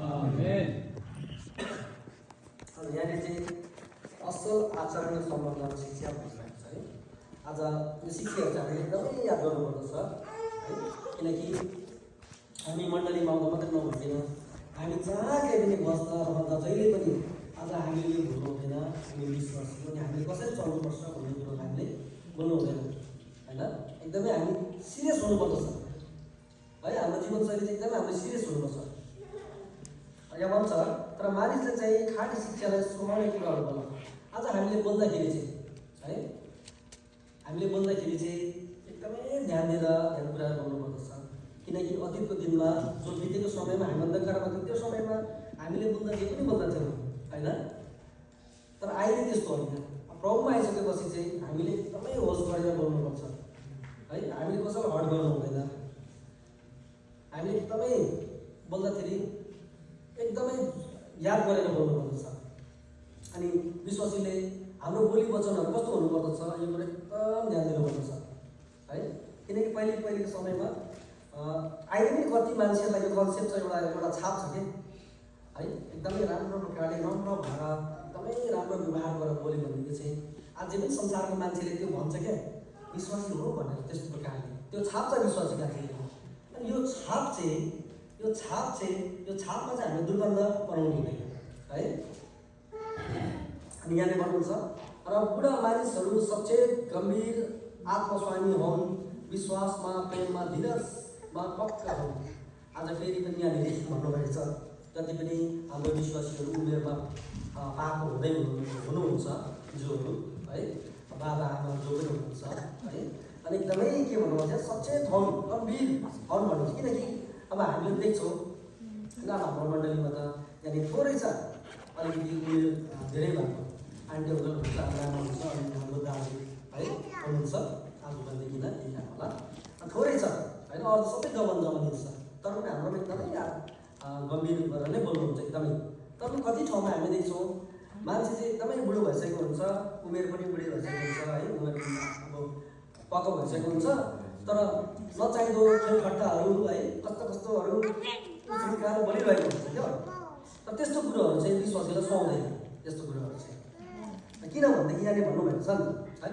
यहाँनिर चाहिँ असल आचरण र सम्बन्धमा शिक्षा बुझिरहेको छ है। आज यो शिक्षाहरू चाहिँ हामीले एकदमै याद गर्नुपर्दछ है, किनकि हामी मण्डलीमा आउँदा मात्रै नभइकन हामी जहाँ केही पनि बस्दा रहँदा जहिले पनि आज हामीले यो भुल्नु हुँदैन, हामी विश्वास अनि हामीले कसरी चल्नुपर्छ भन्ने कुरो हामीले बोल्नु हुँदैन होइन। एकदमै हामी सिरियस हुनुपर्दछ है, हाम्रो जीवनशैली चाहिँ एकदमै हामीले सिरियस हुनुपर्छ। यहाँ भन्छ तर मानिसले चाहिँ खाँटी शिक्षालाई सुहाउने कुराहरू बोल्नु। आज हामीले बोल्दाखेरि चाहिँ है, हामीले बोल्दाखेरि चाहिँ एकदमै ध्यान दिएर कुराहरू बोल्नुपर्दछ, किनकि अतीतको दिनमा जो बितेको समयमा हामी अन्धकारमा थियौँ त्यो समयमा हामीले बोल्दा जे पनि बोल्दथ्यौँ होइन। तर अहिले त्यस्तो होइन। प्रभुमा आइसकेपछि चाहिँ हामीले एकदमै होस गरेर बोल्नुपर्छ है। हामीले कसैलाई हट गर्नु हुँदैन। हामीले एकदमै बोल्दाखेरि एकदमै याद गरेर बोल्नुपर्दछ। अनि विश्वासीले हाम्रो बोली वचनहरू कस्तो हुनुपर्दछ यो कुरा एकदम ध्यान दिनुपर्दछ है, किनकि पहिलेको समयमा अहिले पनि कति मान्छेलाई यो कन्सेप्ट चाहिँ एउटा छाप छ कि है। एकदमै राम्रो प्रकारले नम्र भएर एकदमै राम्रो व्यवहार गरेर बोल्यो भनेदेखि चाहिँ अझै पनि संसारको मान्छेले त्यो भन्छ क्या विश्वासी हो भनेर, त्यस्तो प्रकारले त्यो छाप छ विश्वासीका थिए। अनि यो छापमा चाहिँ हामीले दुर्गन्ध बनाउनु हुँदैन है। अनि यहाँले भन्नुहुन्छ र बुढा मानिसहरू सचेत गम्भीर आत्मस्वामी हुन्, विश्वासमा प्रेममा धीरजमा पक्का हुन्। आज फेरि पनि यहाँनिर भन्नुभएको छ जति पनि हाम्रो विश्वासीहरू उमेरमा पाएको हुनुहुन्छ जोहरू है, बाबा आमा जो पनि हुनुहुन्छ है। अनि एकदमै के भन्नुहुन्छ सचेत हुन्, गम्भीर हुन् भन्नुहुन्छ, किनकि अब हामीले देख्छौँ किन हाम्रो मण्डलीमा त यहाँनिर थोरै छ, अलिकति उयो धेरै भएको आन्टी अङ्कल हुन्छ, हाम्रो आमा हुन्छ, अनि हाम्रो दाजु है हुनुहुन्छ। आजभन्देखि यही काम होला थोरै छ होइन, अरू सबै जमानी छ। तर पनि हाम्रो एकदमै गम्भीर गरेर नै बोल्नुहुन्छ एकदमै। तर पनि कति ठाउँमा हामी देख्छौँ मान्छे चाहिँ एकदमै बुढो भइसकेको हुन्छ, उमेर पनि बुढी भइसकेको हुन्छ है, उमेर अब पक्का भइसकेको हुन्छ, तर नचाहिँदो खेलखट्टाहरू है कस्तोहरू सिकाएर बोलिरहेको हुन्छ क्या। तर त्यस्तो कुरोहरू चाहिँ विश्वासीलाई सुहाउँदैन त्यस्तो कुरोहरू चाहिँ, किन भनेदेखि यहाँले भन्नुभएको छ नि है।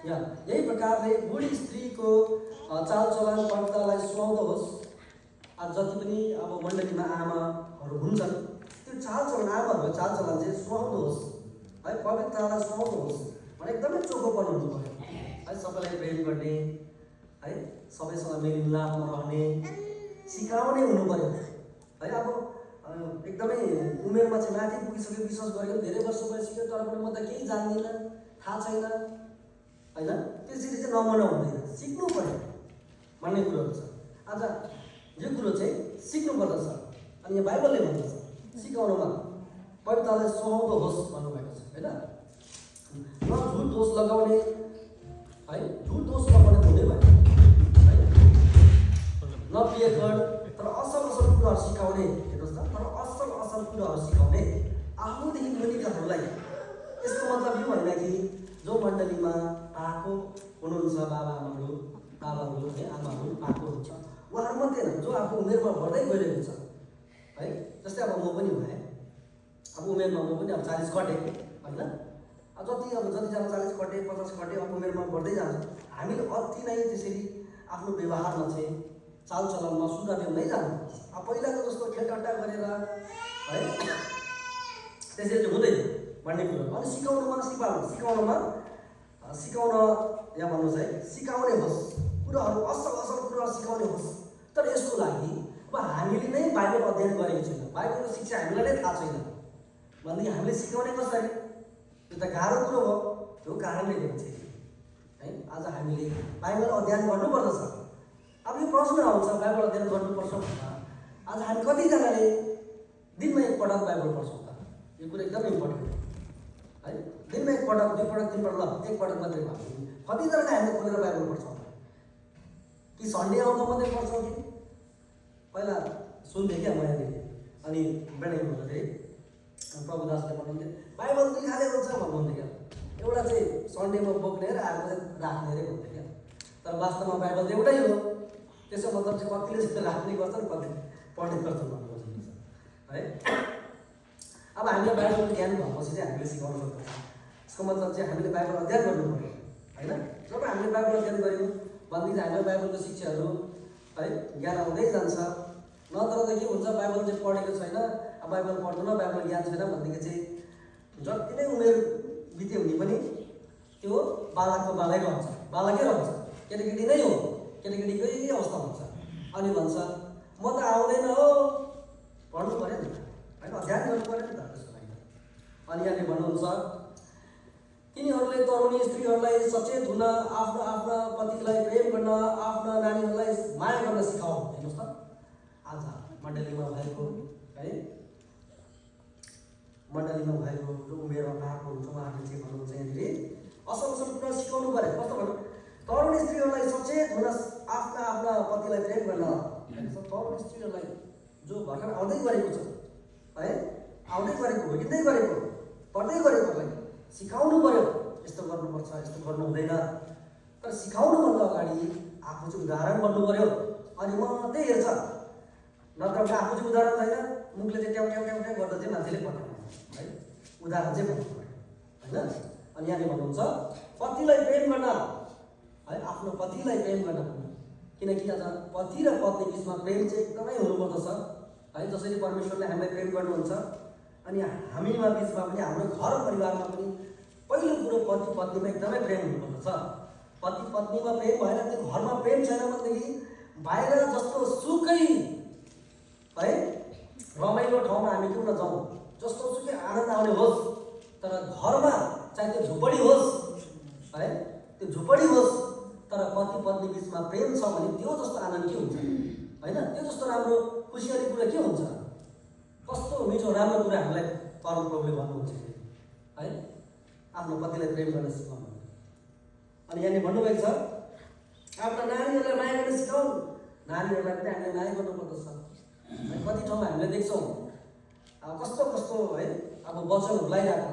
यहाँ यही प्रकारले बुढी स्त्रीको चालचलन पवित्रतालाई सुहाउँदोस्। आज जति पनि अब मण्डलीमा आमाहरू हुन्छन् त्यो चालचलन आमाहरूको चालचलन चाहिँ सुहाउँदोस् है, पवित्रतालाई सुहाउँदोस् भने एकदमै चोखोपन हुनु पऱ्यो है, सबैलाई प्रेम गर्ने है, सबैसँग मेलमिलापमा रहने सिकाउने हुनु पऱ्यो है। अब एकदमै उमेरमा चाहिँ माथि पुगिसक्यो, विश्वास गरेको धेरै वर्ष भइसक्यो, तर पनि म त केही जान्दिनँ, थाहा छैन होइन, त्यसरी चाहिँ नमना हुँदैन, सिक्नु पऱ्यो भन्ने कुरोहरू छ। आज यो कुरो चाहिँ सिक्नु पर्दछ। अनि यहाँ बाइबलले भन्दछ सिकाउनुमा पवित्रतालाई सुहाउँदो होस् भन्नुभएको छ होइन। न झुट दोष लगाउने है, झुट दोष लगाउने हुँदै भयो है, न प्रियगण तर असल कुराहरू सिकाउने, हेर्नुहोस् त, तर असल कुराहरू सिकाउने आफूदेखि मुनिकाहरूलाई। यसको मतलब यो होइन कि जो मण्डलीमा आएको हुनुहुन्छ बाबाहरू है, आमाहरू आएको हुन्छ उहाँहरू मात्रै होइन, जो आफू उमेरमा बढ्दै गइरहेको छ है। जस्तै अब म पनि भएँ, अब उमेरमा म पनि अब 40 कटेँ होइन। अब जतिजना 40 कटे 50 कटे अब उमेरमा बढ्दै जान्छ। हामीले अति नै त्यसरी आफ्नो व्यवहारमा चाहिँ चालचलनमा सुधार्दै हुँदै जानु। अब पहिलाको जस्तो खेलखट्टा गरेर है त्यसरी चाहिँ हुँदैन भन्ने कुरो। अनि सिकाउन यहाँ भन्नुहोस् है, सिकाउने होस् कुराहरू, असल कुराहरू सिकाउने होस्। तर यसको लागि अब हामीले नै बाइबल अध्ययन गरेको छैन, बाइबलको शिक्षा हामीलाई नै थाहा छैन भनेदेखि हामीले सिकाउने कसरी? यो त गाह्रो कुरो हो। त्यो कारणले गर्दा चाहिँ है आज हामीले बाइबल अध्ययन गर्नुपर्दछ। अब यो प्रश्न आउँछ बाइबल अध्ययन गर्नुपर्छ भन्दा आज हामी कतिजनाले दिनमा एकपटक बाइबल पढ्छौँ त? यो कुरा एकदमै इम्पोर्टेन्ट है। दिनमा एकपटक, 2 पटक, 3 पटक, ल एकपटक मात्रै भयो। कतिजनाले हामीले खोलेर बाइबल पढ्छौँ कि सन्डे आउँदा मात्रै पढ्छौँ कि? पहिला सुन्थेँ क्या मैले, अनि बेडैमा हुँदाखेरि प्रभुदासले भन्नुहुन्थ्यो बाइबल 2 खाले हुन्छ भन्नुहुन्थ्यो क्या। एउटा चाहिँ सन्डेमा बोक्ने र अर्को चाहिँ राख्ने अरे भन्थ्यो क्या। तर वास्तवमा बाइबल त एउटै हो। त्यसो मतलब चाहिँ कतिले चाहिँ राख्ने गर्छन्, कतिले पढ्ने गर्छन् भन्नु खोज्नुहुन्छ है। अब हामीलाई बाइबलको ज्ञान भएपछि चाहिँ हामीले सिकाउन सक्छौँ। यसको मतलब चाहिँ हामीले बाइबल अध्ययन गर्नु पऱ्यो होइन। जब हामीले बाइबल अध्ययन गऱ्यौँ भनेदेखि हामीलाई बाइबलको शिक्षाहरू है ज्ञान आउँदै जान्छ। नत्र त के हुन्छ, बाइबल चाहिँ पढेको छैन, अब बाइबल पढ्दैन, बाइबल ज्ञान छैन भनेदेखि चाहिँ जति नै उमेर बित्यो भने पनि त्यो बालकको बालै रहन्छ, बालकै रहन्छ, केटाकेटी नै हो, केटाकेटीकै अवस्था हुन्छ। अनि भन्छ म त आउँदैन हो, पढ्नु पऱ्यो नि होइन, अध्ययन गर्नु पऱ्यो नि त त्यसको लागि। अनि यहाँले भन्नुहुन्छ तिनीहरूले तरुणी स्त्रीहरूलाई सचेत हुन, आफ्ना आफ्ना पतिलाई प्रेम गर्न, आफ्ना नानीहरूलाई माया गर्न सिकाऊ। हेर्नुहोस् त आज मण्डलीमा भएको है, मण्डलीमा भएको जो उमेरमा भएको हुन्छ उहाँहरूले चाहिँ भन्नुहुन्छ यहाँनिर असल असल कुरा सिकाउनु पऱ्यो। कस्तो भन्नु, तरुणी स्त्रीहरूलाई सचेत हुन, आफ्ना आफ्ना पतिलाई प्रेम गर्न। तरुणी स्त्रीहरूलाई जो भर्खर आउँदै गरेको छ है, आउँदै गरेको, हुर्किँदै गरेको, पढ्दै गरेकोलाई सिकाउनु पऱ्यो, यस्तो गर्नुपर्छ, यस्तो गर्नु हुँदैन। तर सिकाउनुभन्दा अगाडि आफू चाहिँ उदाहरण बन्नु पऱ्यो, अनि म मात्रै हेर्छ। नत्र आफू चाहिँ उदाहरण छैन, मुखले चाहिँ ट्याउ ट्याउ ट्याउ ट्याउ गर्दा चाहिँ मान्छेले पढ्दैन है, उदाहरण चाहिँ भन्नु पऱ्यो होइन। अनि यहाँले भन्नुहुन्छ पतिलाई प्रेम गर्न है, आफ्नो पतिलाई प्रेम गर्न। किनकि आज पति र पत्नी बिचमा प्रेम चाहिँ एकदमै हुनुपर्दछ है। जसरी परमेश्वरले हामीलाई प्रेम गर्नुहुन्छ अनि हामीमा बिचमा पनि, हाम्रो घर परिवारमा पनि पहिलो कुरो पति पत्नीमा एकदमै प्रेम हुनुपर्दछ। पति पत्नीमा प्रेम भएन, त्यो घरमा प्रेम छैन भनेदेखि बाहिर जस्तो सुकै है रमाइलो ठाउँमा हामी किन नजाउँ, जस्तो सुकै आनन्द आउने होस्, तर घरमा चाहे त्यो झुपडी होस् है, त्यो झुपडी होस्, तर पति पत्नी बिचमा प्रेम छ भने त्यो जस्तो आनन्द के हुन्छ होइन, त्यो जस्तो राम्रो खुसियाली कुरा के हुन्छ। कस्तो मिठो राम्रो कुरा हामीलाई परमप्रभुले भन्नुहुन्छ है, आफ्नो पतिलाई प्रेम गर्न सिकाउनु। अनि यहाँनिर भन्नुभएको छ आफ्ना नानीहरूलाई माया गर्न सिकाउनु। नानीहरूलाई पनि हामीले माया गर्नुपर्दछ है। कति ठाउँमा हामीले देख्छौँ कस्तो कस्तो है, अब वचनहरू लगाइरहेको,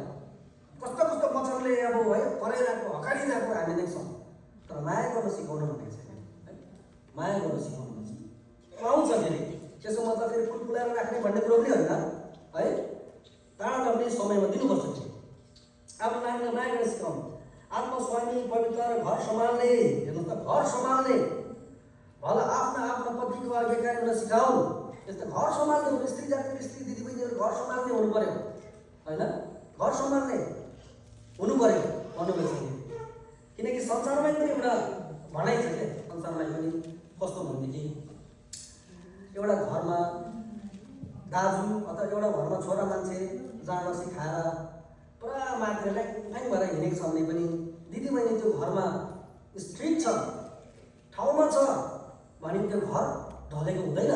कस्तो कस्तो वचनले अब है कराइरहेको, हकारिरहेको हामी देख्छौँ। तर माया गर्न सिकाउनु भनेको छैन है, माया गर्न सिकाउनु आउँछ फेरि। त्यसको मतलब फेरि फुल फुलाएर राख्ने भन्ने कुरो पनि होइन है, टाढा गर्ने समयमा दिनुपर्छ। आफ्नो नानीलाई माया गर्न सिकाउनु, आत्मस्वामी पवित्र घर सम्हाल्ने। हेर्नुहोस् त, घर सम्हाल्ने भला आफ्ना आफ्ना पतिको आज्ञाकारी हुन सिकाउनु। त्यस्तो घर सम्हाल्ने हुनु, स्त्री जातिको स्त्री दिदीबहिनीहरू घर सम्हाल्ने हुनु पऱ्यो होइन, घर सम्हाल्ने हुनु पऱ्यो भन्नुभएको छ। किनकि संसारमै पनि एउटा भनाइ छ क्या, संसारमै पनि कस्तो भनेदेखि एउटा घरमा दाजु अथवा एउटा घरमा छोरा मान्छे जाँड बसी खाएर पुरा मात्र ल्याङ भएर हिँडेको छ भने पनि दिदीबहिनी त्यो घरमा स्ट्रिक्ट छ, ठाउँमा छ भने त्यो घर ढलेको हुँदैन।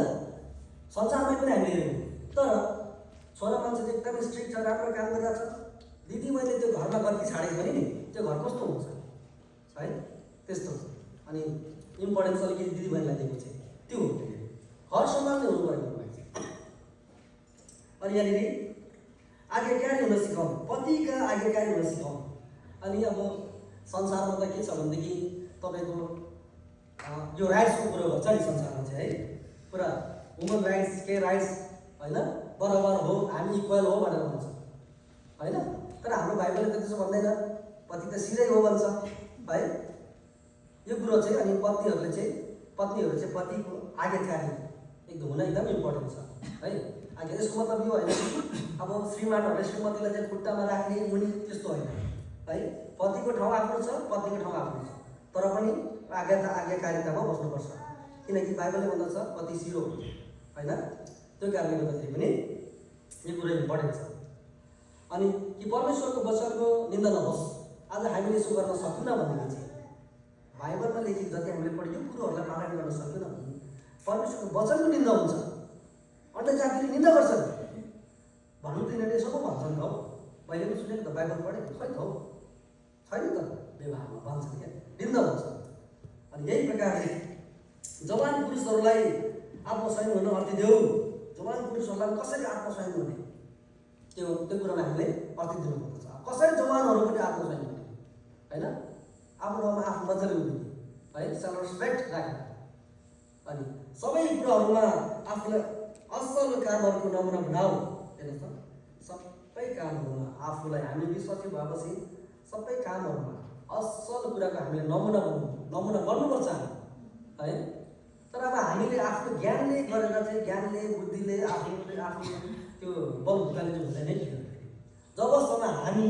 संसारमै पनि हामीले हेऱ्यौँ, तर छोरा मान्छे चाहिँ एकदमै स्ट्रिक्ट छ, राम्रो काम गरिरहेको छ, दिदीबहिनीले त्यो घरमा गल्ती छाडेको भने नि त्यो घर कस्तो हुन्छ है, त्यस्तो छ। अनि इम्पोर्टेन्स अलिकति दिदीबहिनीलाई दिएको चाहिँ त्यो हो, घर सम्हाल्ने हुनु पऱ्यो। अनि यहाँनिर आज्ञाकारी हुन सिकाउनु, पतिका आज्ञाकारी हुन सिकाउनु। अनि अब संसारमा त के छ भनेदेखि तपाईँको यो राइट्सको कुरो गर्छ नि संसारमा चाहिँ है, पुरा वुमन राइट्स के राइट्स होइन, बराबर हो, हामी इक्वल हो भनेर भन्छ होइन। तर हाम्रो बाइबलले त त्यसो भन्दैन, पति त सिधै हो भन्छ है यो कुरो चाहिँ। अनि पत्नीहरू चाहिँ पतिको आज्ञाकारी एकदम हुन एकदम इम्पोर्टेन्ट छ है। आज्ञा यसको मतलब यो होइन अब श्रीमानहरूले श्रीमतीलाई चाहिँ खुट्टामा राख्ने मुनि, त्यस्तो होइन है। पतिको ठाउँ आफ्नो छ, पत्नीको ठाउँ आफ्नो छ, तर पनि आज्ञाकारितामा बस्नुपर्छ। किनकि बाइबलले भन्दछ पति शिरो होइन, त्यो कारणले गर्दाखेरि पनि यो कुरो इम्पोर्टेन्ट छ। अनि कि परमेश्वरको वचनको निन्दा नहोस्। आज हामीले यसो गर्न सकेनौँ भनेदेखि चाहिँ बाइबलमा लेखित जति हामीले पढ्यो यो कुरोहरूलाई पालन गर्न सकेनौँ भने परमेश्वरको वचनको निन्दा हुन्छ। अन्य जातिले निन्दा गर्छन् भन्नु त यिनीहरूले यसो पो भन्छन् त हौ, मैले पनि सुनेको त, बाइबल पढेको खै त हौ, छैन त व्यवहारमा भन्छन् क्या, निन्दा हुन्छ। अनि यही प्रकारले जवान पुरुषहरूलाई आत्मसंयम हुन अर्थ देऊ। जवान पुरुषहरूलाई कसरी आत्मसंयम हुने त्यो कुरामा हामीले अर्थ दिनुपर्छ। कसरी जवानहरू पनि आत्मसंयम हुने होइन, आफ्नो ठाउँमा आफू मजाले हुने है, सेल्फ रेस्पेक्ट राख्ने। अनि सबै कुराहरूमा आफूलाई असल कामहरूको नमुना बनाऊ। हेर्नुहोस् त, सबै कामहरूमा आफूलाई हामी विश्वासी भएपछि सबै कामहरूमा असल कुराको हामीले नमुना गर्नुपर्छ है। तर अब हामीले आफ्नो ज्ञानले गरेर चाहिँ ज्ञानले बुद्धिले आफूले त्यो बलबुकाले चाहिँ हुँदैन नि। जबसम्म हामी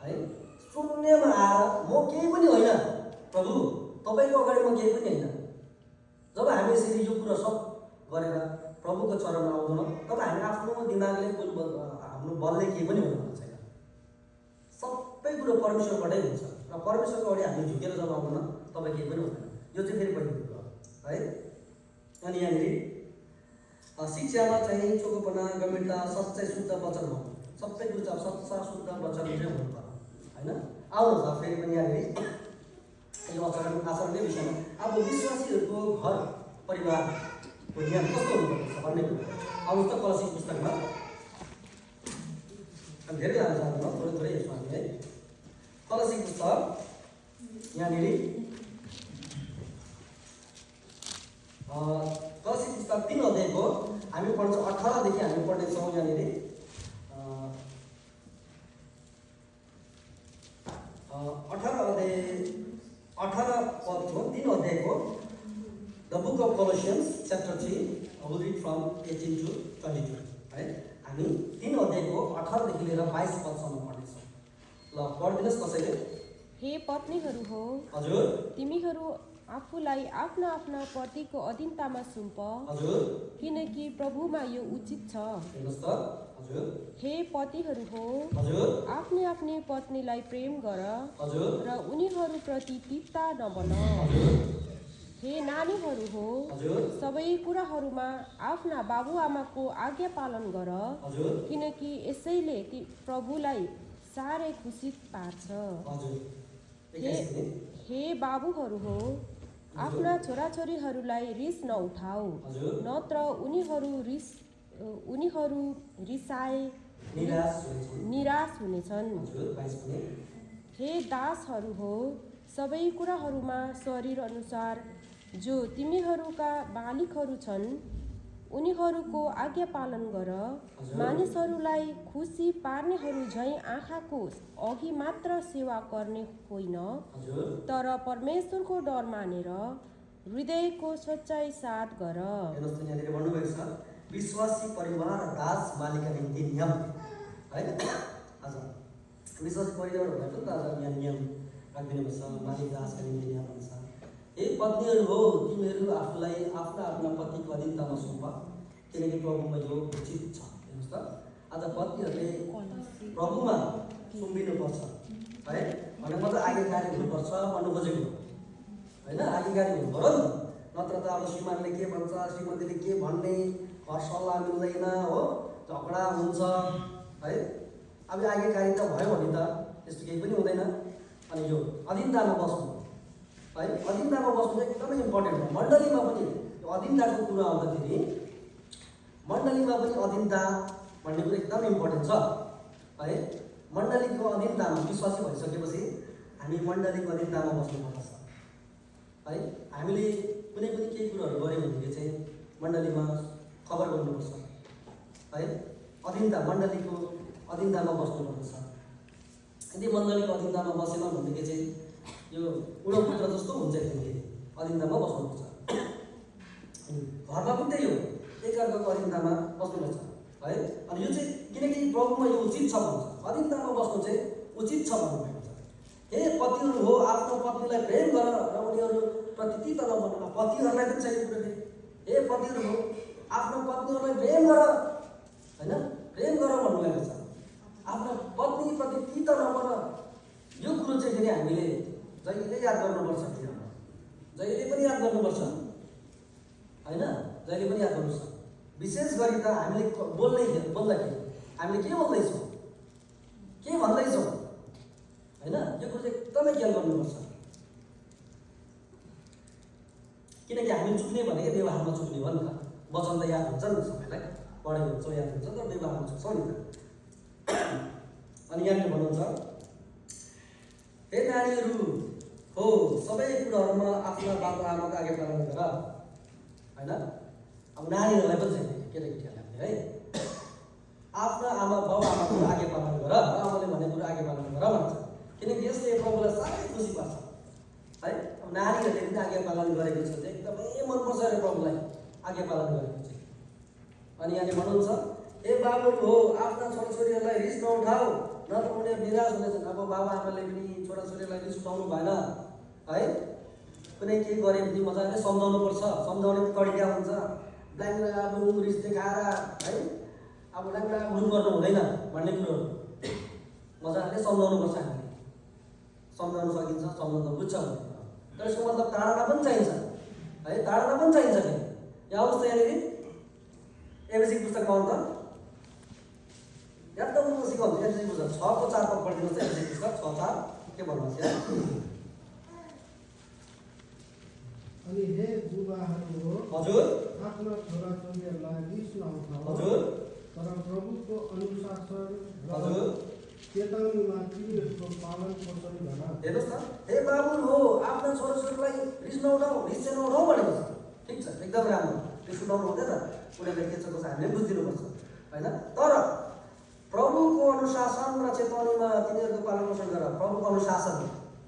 है शून्यमा आएर म केही पनि होइन प्रभु तपाईँको अगाडि म केही पनि होइन, जब हामी यसरी यो कुरा सब गरेर प्रभुको चरणमा आउँदैनौँ तब हामी आफ्नो दिमागले हाम्रो बलले केही पनि हुनु छैन। सबै कुरो परमेश्वरबाटै हुन्छ र परमेश्वरको अगाडि हामी झुकेर जब आउँदैनौँ तब केही पनि हुँदैन। यो चाहिँ फेरि पहिलो कुरो है। अनि यहाँनिर शिक्षामा चाहिँ चोखोपना, गम्भीरता, सच्चाइ, शुद्ध वचन हो। सबै कुरो चाहिँ सच्चा शुद्ध वचन चाहिँ हुनु पर्यो होइन। आउनुहोस् फेरि पनि यहाँनिर यो आचरणकै विषयमा अब विश्वासीहरूको घर परिवारको ज्ञान कस्तो हुनुपर्छ भन्ने कुरा आउनुहोस् त कलसीको पुस्तकमा। धेरै लानु चाहँदैन, थोरै यसमा हामी है। कलसीको पुस्तक यहाँनिर कलसी पुस्तक 3 अध्यायको हामी पढ्छौँ 18 देखि हामी पढ्नेछौँ। यहाँनिर 18 पदको 3 अध्यायको the book of Colossians chapter 3 will read from 18 to 22 है। हामी 3 अध्यायको 18 देखि लिएर 22 पदसम्म पढ्नेछौँ। ल पढिदिनुहोस् कसैले। हे पत्नीहरू हो, हजुर, तिमीहरू आफूलाई आफ्ना आफ्ना पतिको अधीनतामा सुम्प, हजुर, किनकि प्रभुमा यो उचित छ। हेर्नुहोस् त, हजुर, हे पतिहरू हो, हजुर, आफ्नी आफ्नी पत्नीलाई प्रेम गर हजुर, र उनीहरूप्रति तीता नबन। हे नानीहरू हो, हजुर, सबै कुराहरूमा आफ्ना बाबुआमाको आज्ञा पालन गर, हजुर, किनकि यसैले प्रभुलाई साह्रै खुसी पार्छ। हजुर। हे बाबुहरू हो, आफ्ना छोराछोरीहरूलाई रिस नउठाऊ, नत्र उनीहरू रिसाए निराश हुनेछन्। हे दासहरू हो, सबै कुराहरूमा शरीर अनुसार जो तिमीहरूका मालिकहरू छन् उनीहरूको आज्ञा पालन गर, मानिसहरूलाई खुसी पार्नेहरू झैँ आँखाको अघि मात्र सेवा गर्ने होइन, तर परमेश्वरको डर मानेर हृदयको सच्चाइ साथ गर। विश्वासी परिवार दास मालिकका निम्ति नियम है। आज विश्वासी परिवार भनेको त आज नियम राखिदिनुपर्छ, मालिक दासका निम्ति नियम अनुसार। हे पत्नीहरू हो, तिमीहरू आफूलाई आफ्ना आफ्ना पतिको अधीनतामा सुम्प, किनकि प्रभुमा यो उचित छ। हेर्नुहोस् त, आज पत्नीहरूले प्रभुमा सुम्बिनुपर्छ है। भने मतलब आज्ञाकारी हुनुपर्छ भन्नु खोजेको होइन, आज्ञाकारी हुनु पऱ्यो नि। नत्र त अब श्रीमानले के भन्छ, श्रीमतीले के भन्ने, घर सल्लाह मिल्दैन हो, झगडा हुन्छ है। अब आज्ञाकारिता भयो भने त त्यस्तो केही पनि हुँदैन। अनि यो अधीनतामा बस्नु है, अधीनतामा बस्नु चाहिँ एकदमै इम्पोर्टेन्ट हो। मण्डलीमा पनि यो अधीनताको कुरा आउँदाखेरि मण्डलीमा पनि अधीनता भन्ने कुरा एकदमै इम्पोर्टेन्ट छ है। मण्डलीको अधीनतामा विश्वासी भइसकेपछि हामी मण्डलीको अधीनतामा बस्नुपर्छ है। हामीले कुनै पनि केही कुराहरू गऱ्यौँ भनेदेखि चाहिँ मण्डलीमा खबर गर्नुपर्छ है। मण्डलीको अधीनतामा बस्नुपर्छ। यदि मण्डलीको अधीनतामा बसेन भनेदेखि चाहिँ यो उडोपुत्र जस्तो हुन्छ। फेरि अधीनतामा बस्नुपर्छ। घरमा पनि त्यही हो, एकअर्काको अधीनतामा बस्नुपर्छ है। अनि यो चाहिँ किनकि प्रभुमा यो उचित छ भन्छ, अधीनतामा बस्नु चाहिँ उचित छ भन्नुभएको छ। हे पतिहरू हो, आफ्नो पत्नीलाई प्रेम गर र उनीहरूप्रति तीता नबन। पतिहरूलाई पनि चाहिने कुरा थियो। हे पतिहरू हो, आफ्नो पत्नीहरूलाई प्रेम गर होइन, प्रेम गर भन्नुभएको छ। आफ्नो पत्नीप्रति तीता नबन। यो कुरो चाहिँ फेरि हामीले जहिले याद गर्नुपर्छ, जहिले पनि याद गर्नुपर्छ होइन, जहिले पनि याद गर्नुपर्छ। विशेष गरी त हामीले बोल्दाखेरि हामीले के बोल्दैछौँ, के भन्दैछौँ होइन, यो कुरो चाहिँ एकदमै ख्याल गर्नुपर्छ। किनकि हामी चुक्ने भनेको व्यवहारमा चुक्ने हो नि त। वचन त याद हुन्छ नि सबैलाई, पढेको हुन्छ याद हुन्छ, तर व्यवहारमा चुक्छौँ नि त। अनि यहाँनिर भन्नुहुन्छ, हे नानीहरू हो, सबै कुराहरूमा आफ्ना बाबुआमाको आज्ञा पालन गर होइन। अब नानीहरूलाई पनि छैन केटाकेटीहरूलाई है, खुसी पार्छ है। अब नारीहरूले पनि आज्ञा पालन गरेको छ चाहिँ एकदमै मनपर्छ अरे प्रभुलाई आज्ञा पालन गरेको चाहिँ। अनि यहाँले भन्नुहुन्छ ए बाबुहरू हो आफ्ना छोराछोरीहरूलाई रिस नउठाऊ न त उनीहरू निराश हुनेछन्। अब बाबा आमाले पनि छोराछोरीलाई रिस उठाउनु भएन है। कुनै केही गरे भने मजाले सम्झाउनुपर्छ। सम्झाउने तरिका हुन्छ ल्याङ्ला बुङ रिस देखाएर है, अब ल्याङ्ला बुङ गर्नु हुँदैन भन्ने कुरोहरू मजाले सम्झाउनुपर्छ। हामीले सम्झाउन सकिन्छ, सम्झाउन त बुझ्छ भने तर यसको मतलब ताडना पनि चाहिन्छ है, ताडना पनि चाहिन्छ कि यहाँ आउनुहोस् त यहाँनिर एबिसी पुस्तकमा आउनु त एकदम सिकाउँछ। एबिसी पुस्तक 6:4 पढिदिनुहोस् त। एबिसी पुस्तक 6:4 के भन्नुहोस् यहाँ। अनि हे बुबाहरू हो हजुर आफ्ना छोराछोरीहरूलाई रिस नउठाऊ हजुर तर प्रभुको अनुशासन र हजुर चेतावनीमा तिनीहरूको पालन पोषण गर। हेर्नुहोस् न, हे बाबुहरू हो आफ्ना छोराछोरीलाई रिस नउठाऊ, रिस चाहिँ नउठाऊ भनेको छ। ठिक छ, एकदम राम्रो। रिस उठाउनु हुँदैन, उनीहरूले के छ कसो हामीले बुझिदिनुपर्छ होइन। तर प्रभुको अनुशासन र चेतावनीमा तिनीहरूको पालन पोषण गर। प्रभुको अनुशासन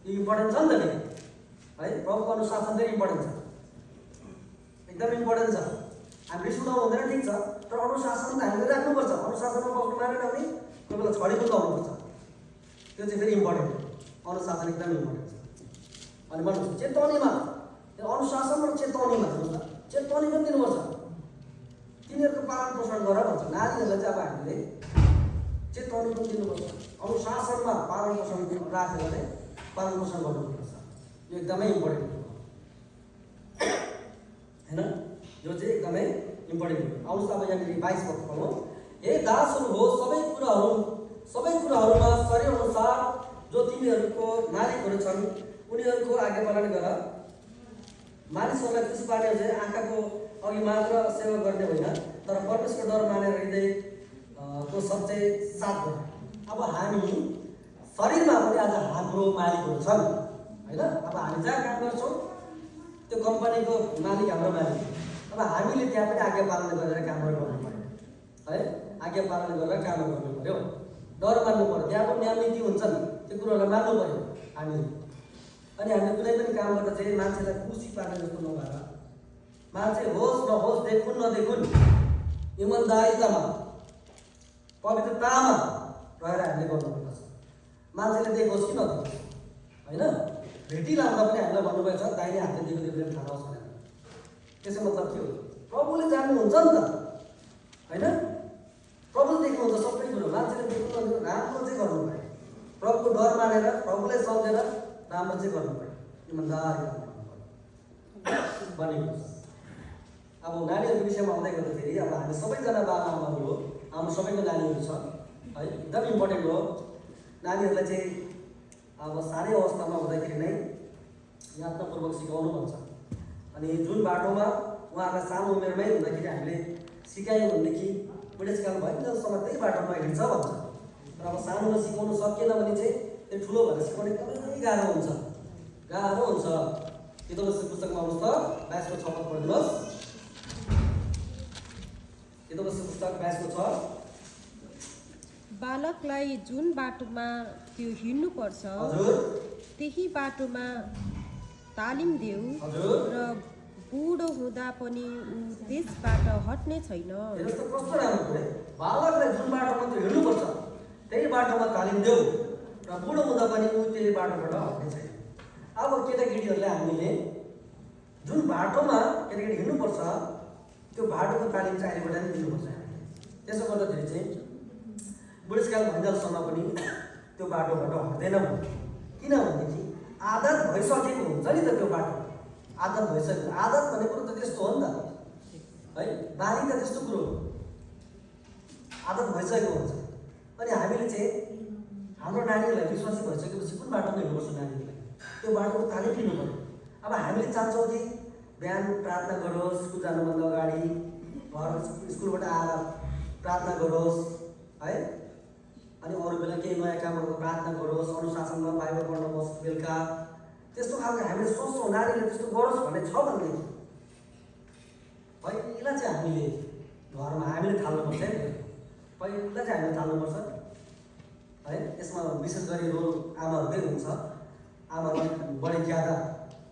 यो इम्पोर्टेन्ट छ नि त है। प्रभुको अनुशासन चाहिँ इम्पोर्टेन्ट छ, एकदम इम्पोर्टेन्ट छ। हामी रिस उठाउनु हुँदैन ठिक छ, तर अनुशासन त हामीले राख्नुपर्छ। अनुशासनमा बस्नु मानेन भने कोही बेला छडी पनि लाउनुपर्छ। त्यो चाहिँ फेरि इम्पोर्टेन्ट हो, अनुशासन एकदम इम्पोर्टेन्ट छ। अनि भन्नुहोस् चेतावनीमा, त्यो अनुशासन र चेतावनीमा हेर्नुहोस् न, चेतावनी पनि दिनुपर्छ। तिनीहरूको पालन पोषण गर भन्छ। नारीहरूलाई चाहिँ अब हामीले चेतावनी पनि दिनुपर्छ, अनुशासनमा पालन पोषण राखेर भने पालन पोषण गर्नुपर्छ। यो एकदमै इम्पोर्टेन्ट हो होइन, यो चाहिँ एकदमै इम्पोर्टेन्ट हो। आउनुहोस् अब यहाँनिर 22 पद पढौँ। हे दासहरू हो सबै कुराहरूमा शरीर अनुसार जो तिमीहरूको मालिकहरू छन् उनीहरूको आज्ञा पालन गर। मानिसहरूलाई खुसी पार्ने चाहिँ आँखाको अघि मात्र सेवा गर्ने होइन, तर परमेश्वरको डर मानेर हृदयको सच्चाइ साथ गर। अब हामी शरीरमा पनि आज हाम्रो मालिकहरू छन् होइन। अब हामी जहाँ काम गर्छौँ त्यो कम्पनीको मालिक हाम्रो मालिक। अब हामीले त्यहाँ पनि आज्ञा पालन गरेर कामहरू गर्नु पऱ्यो है, आज्ञा पालन गरेर कामहरू गर्नु पऱ्यो, डर मान्नु पऱ्यो। त्यहाँ पनि नियम नीति हुन्छन्, त्यो कुरोहरूलाई मान्नु पऱ्यो हामीले। अनि हामीले कुनै पनि काम गर्दा चाहिँ मान्छेलाई खुसी पार्ने जस्तो नभएर, मान्छे होस् नहोस्, देखुन् नदेखुन्, इमान्दारितामा पवित्रतामा रहेर हामीले गर्नुपर्छ। मान्छेले देखोस् कि नदेखोस् होइन। भेटिलाउँदा पनि हामीलाई भन्नुभएको छ दाहिने हातले दिएको देख्ने थाहा होस् भनेर। त्यसो मतलब के हो, प्रभुले जान्नुहुन्छ नि त होइन। प्रभुले देख्नुहुन्छ सबै कुरो, मान्छेले देख्नु राम्रो चाहिँ गर्नु पऱ्यो। प्रभुको डर मानेर प्रभुलाई सम्झेर राम्रो चाहिँ गर्नु पऱ्यो, इमान्दारिता भनेको। अब नानीहरूको विषयमा आउँदै गर्दाखेरि अब हामी सबैजना बाबा आमाहरू हो, हाम्रो सबैको नानीहरू छ है, एकदम इम्पोर्टेन्ट हो। नानीहरूलाई चाहिँ अब सानै अवस्थामा हुँदाखेरि नै यातनापूर्वक सिकाउनु भन्छ। अनि जुन बाटोमा उहाँहरूलाई सानो उमेरमै हुँदाखेरि हामीले सिकायौँ भनेदेखि बुढेसकाल भइन्जेलसम्म त्यही बाटोमा हिँड्छ भन्छ। तर अब सानोमा सिकाउनु सकिएन भने चाहिँ त्यो ठुलो भएर सिकाउनु एकदमै गाह्रो हुन्छ, गाह्रो हुन्छ। त्यो तपाईँ पुस्तकमा आउनुहोस् त 22:6 पढिदिनुहोस्। त्यो तपाईँ पुस्तक 22:6। बालकलाई जुन बाटोमा त्यो हिँड्नुपर्छ त्यही बाटोमा तालिम देऊ र बुढो हुँदा पनि ऊ त्यसबाट हट्ने छैन। हेर्नुहोस् त कस्तो राम्रो कुरा। बालकलाई जुन बाटोमा त्यो हिँड्नुपर्छ त्यही बाटोमा तालिम देऊ र बुढो हुँदा पनि ऊ त्यही बाटोबाट हट्ने छैन। अब केटाकेटीहरूलाई हामीले जुन बाटोमा केटाकेटी हिँड्नुपर्छ त्यो बाटोको तालिम चाहिँ अहिलेबाट नै दिनुपर्छ। त्यसो गर्दाखेरि चाहिँ बुढेसकाल भइन्जेलसम्म पनि त्यो बाटोबाट हट्दैनौँ। किनभनेदेखि आदत भइसकेको हुन्छ नि त त्यो बाटो, आदत भइसकेको। आदत भन्ने कुरो त त्यस्तो हो नि त है, बानी त त्यस्तो कुरो हो, आदत भइसकेको हुन्छ। अनि हामीले चाहिँ हाम्रो नानीहरूलाई विश्वासी भइसकेपछि कुन बाटोमा हिँड्नुपर्छ नानीहरूलाई त्यो बाटोको तालिम दिनु पऱ्यो। अब हामीले चाहन्छौँ कि बिहान प्रार्थना गरोस्, स्कुल जानुभन्दा अगाडि, घर स्कुलबाट आएर प्रार्थना गरोस् है, अनि अरू बेला केही नयाँ कामहरूको प्रार्थना गरोस्, अनुशासनमा बाइबल पढ्न बस् बेलुका। त्यस्तो खालको हामीले सोच्छौँ नानीले त्यस्तो गरोस् भन्ने छ भनेदेखि पहिला चाहिँ हामीले घरमा हामीले थाल्नुपर्छ है, पहिला चाहिँ हामीले थाल्नुपर्छ है। यसमा विशेष गरी रोल आमाहरूकै हुन्छ। आमाहरू बढी ज्यादा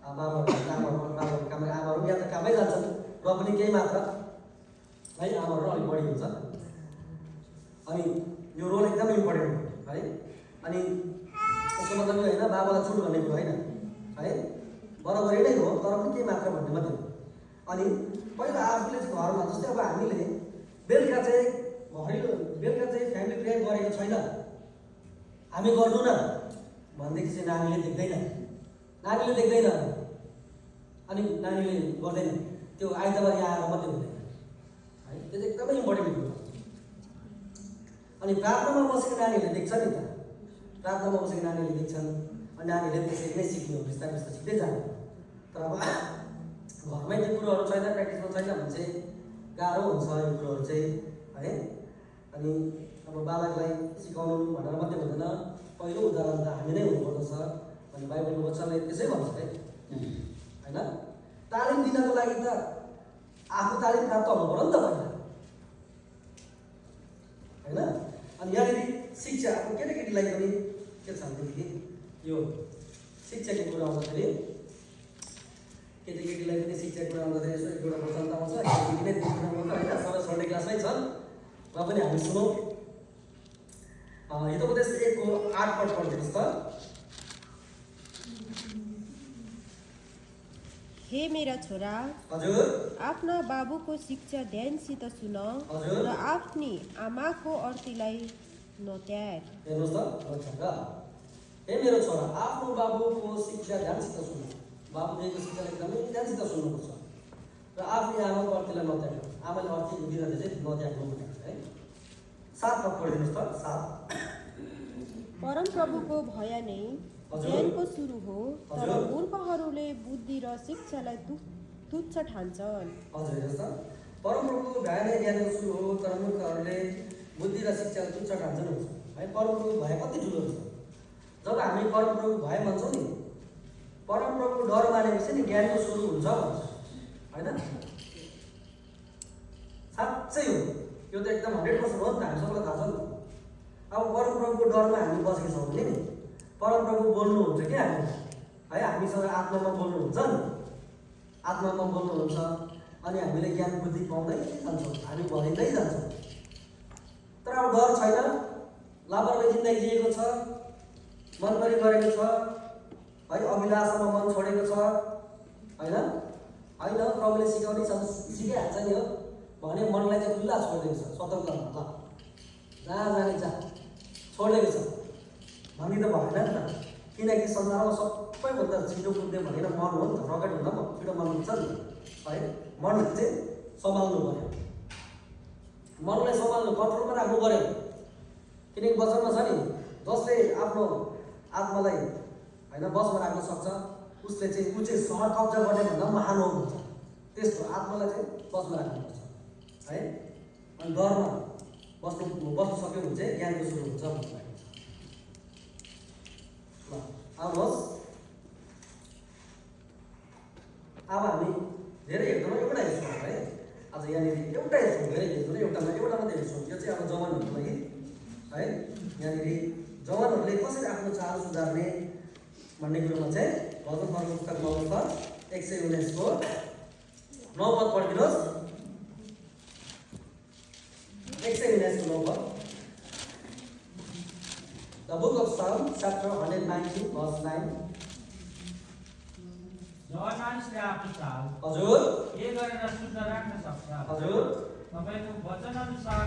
बाबाहरू आमाहरू या त कामै जान्छन् र पनि केही मात्र है आमाहरू अलिक बढी हुन्छ। अनि यो रोल एकदम इम्पोर्टेन्ट हो है। अनि त्यसको मतलब यो होइन बाबालाई छुट भन्ने कुरो होइन है, बराबरी नै हो तर पनि केही मात्र भन्ने मात्रै हो। अनि पहिला आफूले चाहिँ घरमा जस्तै अब हामीले बेलुका चाहिँ फ्यामिली प्रेयर गरेको छैन, हामी गर्नु न भनेदेखि चाहिँ नानीले देख्दैन अनि नानीले गर्दैन, त्यो आइतबार यहाँ आएर मात्रै हुँदैन है। त्यो चाहिँ एकदमै इम्पोर्टेन्ट कुरो। अनि प्रार्थनामा बसेको नानीहरूले देख्छ नि त, प्रार्थनामा बसेको नानीहरूले देख्छन् अनि नानीहरूले त्यसरी नै सिक्ने हो, बिस्तारै बिस्तारै सिक्दै जाने। तर अब घरमै त्यो कुरोहरू छैन, प्र्याक्टिसमा छैन भने चाहिँ गाह्रो हुन्छ यो कुरोहरू चाहिँ है। अनि अब बालकलाई सिकाउनु भनेर मात्रै हुँदैन, पहिलो उदाहरण त हामी नै हुनुपर्दछ अनि बाइबलको वचनले त्यसै भन्छ है होइन। तालिम दिनको लागि त आफू तालिम प्राप्त हुनु पर्यो नि त पहिला होइन। अनि यहाँनिर शिक्षा अब केटाकेटीलाई पनि के छ भनेदेखि यो शिक्षाको कुरा आउँदाखेरि केटाकेटीलाई पनि शिक्षाको कुरा आउँदाखेरि यसो एउटा वचन त आउँछ, केटाकेटी नै देखिन मात्र होइन, सबै सन्डे क्लासमै छन् र पनि हामी सुनौँ। हितोपदेश 1 को 8 पद पढ्नुहोस् त। हे मेरा छोरा, हजुर, आफ्ना बाबुको शिक्षा ध्यानसित सुन हजुर, र आफ्नी आमाको अर्तीलाई नत्याग। हेर्नुहोस् त ल। हे मेरो छोरा, आफ्नो बाबुको शिक्षा ध्यानसित सुन। बाबु दिएको शिक्षा एकदमै ध्यानसित सुन्नुपर्छ र आफ्नो आमाको अर्थीलाई नत्याग्नु। आमाले अर्थी दिँदा चाहिँ नत्याग्नु भनेको है। 7 पद पढिदिनुहोस् त। 7 परमप्रभुको भय नै ज्ञानको सुरु हो, तर हजुर। मूर्खहरूले बुद्धि र शिक्षालाई तुच्छ ठान्छन्। हजुर हेर्नुहोस् त, परमप्रभुको भय नै ज्ञानको सुरु हो तर मूर्खहरूले बुद्धि र शिक्षालाई तुच्छ ठान्छन् हुन्छ है। परमप्रभुको भय कति ठुलो हुन्छ। जब हामी परमप्रभुको भय मान्छौँ नि, परमप्रभुको डर मानेपछि नि ज्ञानको सुरु हुन्छ भन्छ होइन। साँच्चै हो, यो त एकदम 100% हो नि त, हामी सबैलाई थाहा छ नि। अब परमप्रभुको डरमा हामी बसेका छौँ भने नि परमप्रभु बोल्नुहुन्छ कि हामी है, हामीसँग आत्मामा बोल्नुहुन्छ नि, आत्मामा बोल्नुहुन्छ अनि हामीले ज्ञान बुद्धि पाउँदै जान्छौँ, हामी भरिँदै जान्छौँ। तर अब डर छैन, लापरवाही जिन्दगी जिएको छ, मनपरी गरेको छ है, अभिलाषामा मन छोडेको छ होइन। प्रभुले सिकाउने सिकाइहाल्छ नि हो भने मनलाई चाहिँ खुल्ला छोडिदिएको छ, स्वतन्त्र ल जहाँ जाने जा छोडिदिएको छ भन्ने त भएन नि त। किनकि संसारमा सबैभन्दा छिटो कुद्ने भनेर मन हो नि त, रकेट भन्दा पनि छिटो मन हुन्छ नि है। मनलाई चाहिँ सम्हाल्नु पऱ्यो, मनलाई सम्हाल्नु, कन्ट्रोलमा राख्नु पऱ्यो। किनकि वचनमा छ नि, जसले आफ्नो आत्मालाई होइन बसमा राख्न सक्छ उसले चाहिँ ऊ चाहिँ सहर कब्जा गर्ने भन्दा महान हो भन्छ। त्यस्तो आत्मालाई चाहिँ बसमा राख्नुपर्छ है। अनि डरमा बस्नु सक्यो भने चाहिँ ज्ञानको सुरु हुन्छ भन्नु लागेको छ। ल आउनुहोस्, अब हामी धेरै हेर्दैनौँ, एउटा हेर्छौँ है आज यहाँनिर, एउटा हेर्छौँ, धेरै हेर्दैनौँ, एउटा मात्रै हेर्छौँ। यो चाहिँ अब जवानहरूको लागि है। यहाँनिर जवानहरूले कसरी आफ्नो चाल सुधार्ने भन्ने कुरोमा चाहिँ भजनहरूको पुस्तक 119 को 9 पद पढिदिनुहोस्। 119 को 9 पद। The book of Psalms, chapter 119, verse 9. जवान मानिसले आफ्नो चाल हजुर के गरेर शुद्ध राख्न सक्छ? हजुर तपाईँको वचन अनुसार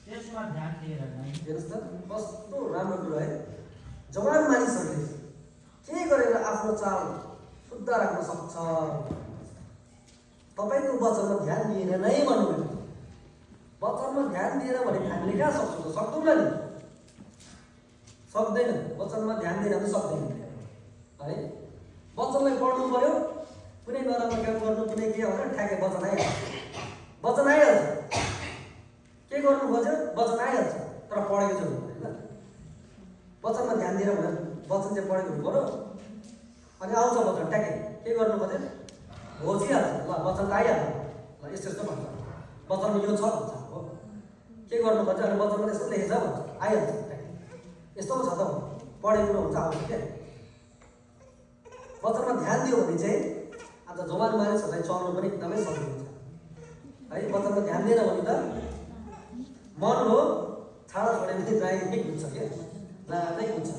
त्यसमा ध्यान दिएर नै। हेर्नुहोस् त कस्तो राम्रो कुरा है। जवान मानिसहरूले के गरेर आफ्नो चाल शुद्ध राख्न सक्छ? तपाईँको वचनमा ध्यान दिएर नै भन्नुभयो। वचनमा ध्यान दिएर भने हामीले कहाँ सक्छौँ त? सक्दैनौँ नि, सक्दैन। वचनमा ध्यान दिएर पनि सक्दैन है। वचनलाई पढ्नु पर्यो, कुनै नराम्रो काम गर्नु, कुनै के भनेर ठ्याक्कै वचन आइहाल्छ, वचन आइहाल्छ। के गर्नु खोज्यो वचन आइहाल्छ, तर पढेको चाहिँ हुनु होइन। वचनमा ध्यान दिएर भनेर वचन चाहिँ पढेको हुनु पर्यो अनि आउँछ वचन ट्याक्कै। के गर्नु खोज्यो घोचिहाल्छ, ल वचन त आइहाल्छ, ल यस्तो यस्तो भन्छ, वचनमा यो छ भन्छ हो। के गर्नु खोज्यो अनि वचनमा यस्तो लेखेछ भन्छ, आइहाल्छ ट्याक्कै। यस्तो छ त पढेको हुन्छ आउँछ क्या। वचनमा ध्यान दियो भने चाहिँ आज जवान मानिसहरूलाई चल्नु पनि एकदमै सजिलो हुन्छ है। वचनमा ध्यान दिएन भने त मन हो छाडा छोडे पनि ड्राइभ नै हुन्छ क्या, नै हुन्छ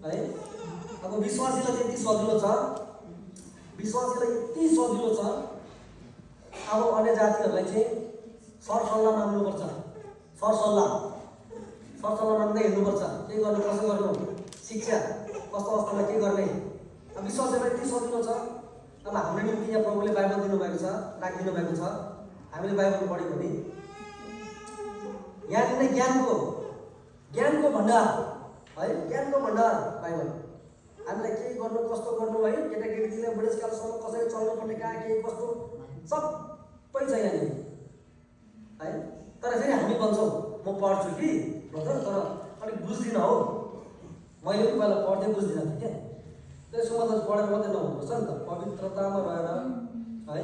है। अब विश्वासीलाई चाहिँ यति सजिलो छ, विश्वासीलाई यति सजिलो छ। अब अन्य जातिहरूलाई चाहिँ सरसल्लाह माग्नुपर्छ, सरसल्लाह माग्दै हिँड्नुपर्छ, के गर्नु कसो गर्नु, शिक्षा कस्तो अवस्थामा के गर्ने। अब विश्वासीलाई यति सजिलो छ। अब हाम्रो निम्ति यहाँ प्रभुले बाइबल दिनुभएको छ, राखिदिनु भएको छ। हामीले बाइबल पढ्यौँ भने यहाँनिर ज्ञानको भण्डार है, ज्ञानको भण्डार बाइबल। हामीलाई के गर्नु कसो गर्नु है, केटाकेटीलाई बुढेसकालसम्म कसरी चल्नुपर्ने, कहाँ के कस्तो सबै छ यहाँनिर है। तर फेरि हामी भन्छौँ म पढ्छु कि ब्रदर, तर अलिक बुझ्दिनँ हौ। मैले पनि पहिला पढ्दै बुझ्दिनँ थिएँ क्या। त्यसमा त पढेर मात्रै नहुनुपर्छ नि त, पवित्रतामा रहेर है,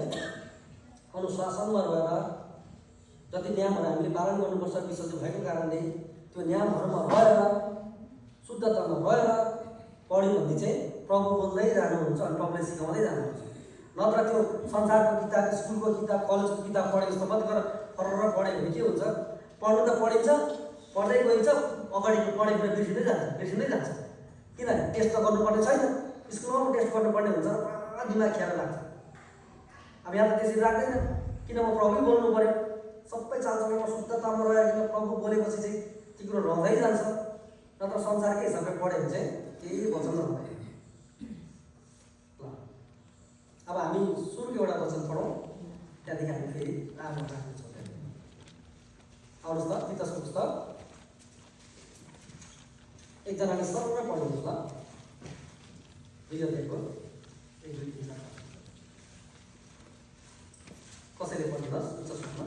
अनुशासनमा रहेर जति नियमहरू हामीले पालन गर्नुपर्छ विश्वासी भएको कारणले त्यो नियमहरूमा रहेर शुद्धतामा रहेर पढ्यो भने चाहिँ प्रभु बोल्दै जानुहुन्छ अनि प्रभुले सिकाउँदै जानुहुन्छ। नत्र त्यो संसारको किताब, स्कुलको किताब, कलेजको किताब पढेको जस्तो मात्रै गरेर फरर पढ्यो भने के हुन्छ, पढ्नु त पढिन्छ, पढ्दै गइन्छ, अगाडिको पढेको बिर्सिँदै जान्छ। किनभने टेस्ट त गर्नुपर्ने छैन, स्कुलमा पनि टेस्ट गर्नुपर्ने हुन्छ र पुरा दिमाग खेर लाग्छ। अब यहाँ त त्यसरी राख्दैन, किन म प्रभुै बोल्नु पऱ्यो। सबै चालचलनमा शुद्धतामा रहेर प्रभु बोलेपछि चाहिँ ती कुरो रहँदै जान्छ। नत्र संसारकै हिसाबले पढ्यो भने चाहिँ केही वचन रहँदैन। ल अब हामी सुरुको एउटा वचन पढौँ, त्यहाँदेखि हामी फेरि राम्रो राख्नेछौँ। आउनुहोस् त तितसको पुस्तक, एकजनाले सर्व पढ्नुहोस् ल, विगतको 1 2 3 4 कसैले पढ्नुहोस् तितसमा।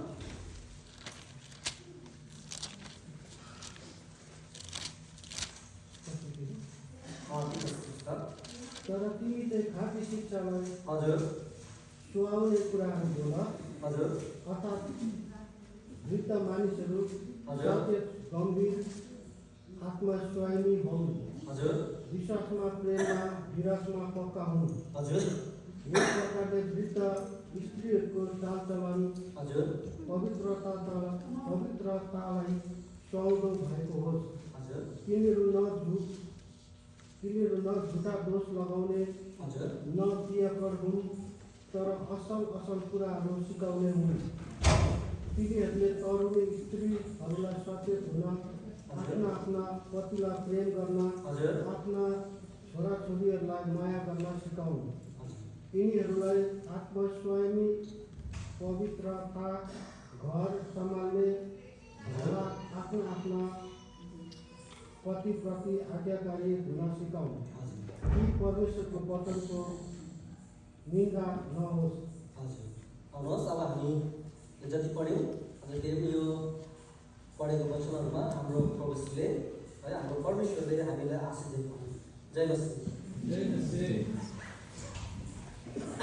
तर तिमी चाहिँ खाँटी शिक्षालाई हजुर सुहाउने कुराहरू बोल, हजुर अर्थात् वृद्ध मानिसहरू हजुर सचेत, गम्भीर, आत्मा स्वामी हुन्, हजुर विश्वासमा, प्रेममा, विरसमा पक्का हुन्। हजुर यस प्रकारले वृद्ध स्त्रीहरूको चालचलन हजुर पवित्रतालाई सुहाउँदो भएको होस्। हजुर तिनीहरू न झुटा दोष लगाउने, हजुर न पियाकर हुन्, तर असल कुराहरू सिकाउने हुन्। तिनीहरूले तरुणी स्त्रीहरूलाई सचेत हुन, आफ्ना पतिलाई प्रेम गर्न, हजुर आफ्ना छोराछोरीहरूलाई माया गर्न सिकाउन्। यिनीहरूलाई आत्मस्वामी, पवित्रता, घर सम्हाल्ने, आफ्ना पतिप्रति आज्ञाकारी हुन सिकाउन्, कि परमेश्वरको वचनको निन्दा नहोस्। हजुर आउनुहोस्। अब हामी जति पढ्यौँ अझै फेरि यो पढेको वचनहरूमा हाम्रो प्रभुले है, हाम्रो परमेश्वरले हामीलाई आशीष दिएको। जय मसीह।